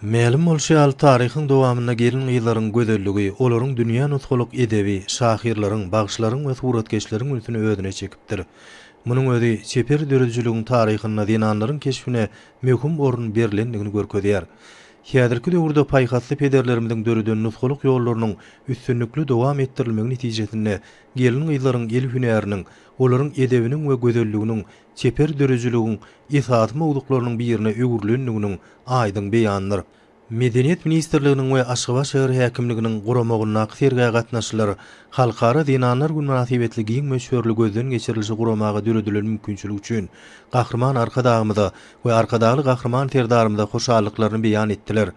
Mälim bolşy ýaly, taryhyň dowamynda gelin-gyzlaryň gözelligi, olaryň dünýä nusgalyk edebi şahyrlaryň, bagşylaryň we suratkeşleriň ünsüni özüne çekipdir. Munuň özi çeper döredijiligiň taryhynda zenanlaryň keşbine möhüm orun berlendigini görkezýär. Häzirki döwürde paýhasly pederlerimiziň döreden nusgalyk ýollarynyň üstünlikli dowam etdirilmegi netijesinde gelin-gyzlaryň el hünäriniň, olaryň edebiniň we gözelliginiň çeper döredijiligiň esasy mowzuklarynyň birine öwrülendiginiň aýdyň beýanydyr. Medeniýet ministrliginiň we Aşgabat şäher häkimliginiň guramagyndaky sergä gatnaşyjylar Halkara zenanlar güni mynasybetli giň möçberli gözden geçirilişi guramaga döredilen mümkinçilik üçin Gahryman Arkadagymyza we Arkadagly Gahryman Serdarymyza hoşallyklaryny beýan etdiler.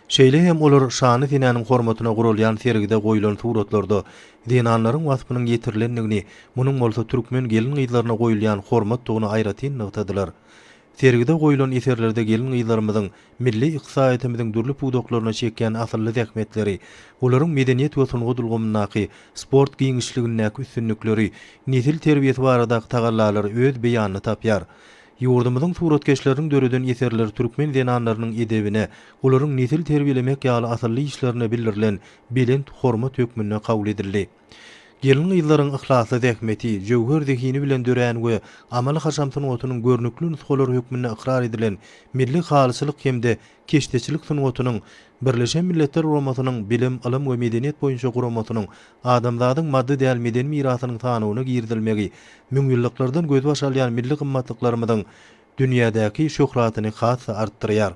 Şeýle hem olar şanly senäniň hormatyna guralýan sergide goýlan suratlarda zenanlaryň waspynyň ýetirilendigini, munuň bolsa türkmen gelin-gyzlaryna goýulýan hormatdygyny aýratyn nygtadylar. Sergide goýlan eserlerde gelin-gyzlarymyzyň milli ykdysadyýetimiziň dürli pudaklaryna çekýän asylly zähmetleri, olaryň medeniýet we sungat ulgamyndaky, sport giňişligindäki üstünlikleri, nesil terbiýesi baradaky tagallalary öz beýanyny tapýar. Ýurdumyzyň suratkeşleriniň döreden eserleri türkmen zenanlarynyň edebine, olaryň nesil terbiýelemek ýaly asylly işlerine bildirilen belent hormat hökmünde kabul edildi. Gelin-gyzlaryň yhlasly zähmeti, jöwher zehini bilen dörän we amaly-haşam sungatynyň görnükli nusgalary hökmünde ykrar edilen milli halyçylyk hem-de keşdeçilik sungatynyň Birleşen Milletler Guramasynyň Bilim, ylym we medeniýet boýunça guramasynyň Adamzadyň maddy däl medeni mirasynyň sanawyna girizilmegi müňýyllyklardan gözbaş alýan milli gymmatlyklarymyzyň dünýädäki şöhratyny has-da artdyrýar.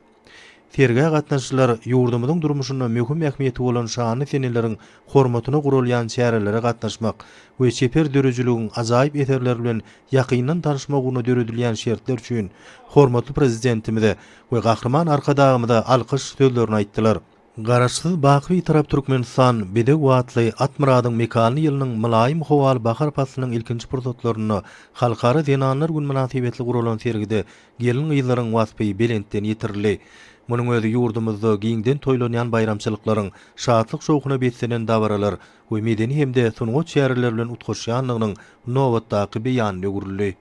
Sergä gatnaşyjylar ýurdumyzyň durmuşynda möhüm ähmiýeti bolan şanly seneleriň hormatyna guralýan çärelere gatnaşmak we çeper döredijiligiň ajaýyp eserleri bilen ýakyndan tanyşmak ugrunda döredilýän şertler üçin hormatly Prezidentimize we Gahryman Arkadagymyza alkyş sözlerini aýtdylar. Garaşsyz, baky Bitarap Türkmenistan bedew atly at myradyň mekany ýylynyň mylaýym howaly bahar paslynyň ilkinji pursatlarynda Halkara zenanlar güni mynasybetli guralan sergide gelin-gyzlaryň waspy belentden ýetirildi. Munuň özi ýurdumyzda giňden toýlanýan baýramçylyklaryň şatlyk-şowhuna beslenen dabaralar we medeni hem-de sungat çäreleri bilen utgaşýandygynyň nobatdaky beýanyna öwrüldi.